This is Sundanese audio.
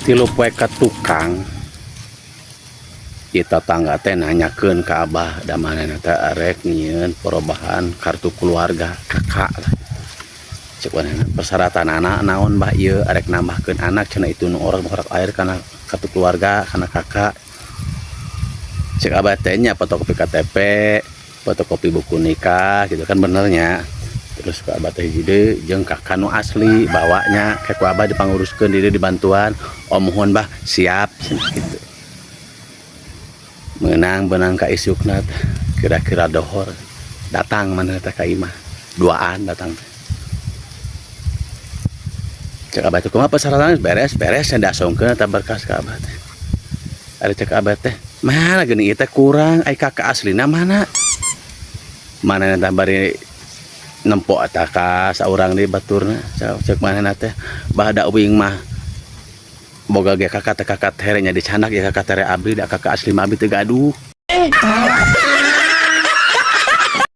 3 poe ka tukang kita tangga teh nanyakeun ka Abah da manehna teh arek nyieun perubahan kartu keluarga KK lah. Cek manehna, persyaratan anak naon, Bah? Ieu arek nambahkeun anak cenah, itu nu orang orang air kana kartu keluarga, kana KK. Cek Abah teh nya fotokopi KTP, fotokopi buku nikah gitu kan, benernya. Terus ku Abah teh hiji deui jeung KK nu asli bawanya kayak ku Abah dipanguruskeun di dieu, dibantuan. "Oh, muhun, Bah, siap," cenah gitu. Menang benang ka isukna teh, kira-kira dohor datang mana teh ka imah, duaan datang teh. Cek Abah teh, "Kumaha persyaratan, beres?" "Beres," cenah. Dasongkeun eta berkas ka Abah teh. Ada cek Abah teh, "Mana geuning ieu teh kurang, ai KK aslina mana?" Mana teh bari nempo eta ka saurang deui baturna. Cek manehna teh, "Bah, da uing mah boga ge KK teh KK tere nya dicandak ya KK tere abdi, da KK asli mah abdi teu gaduh."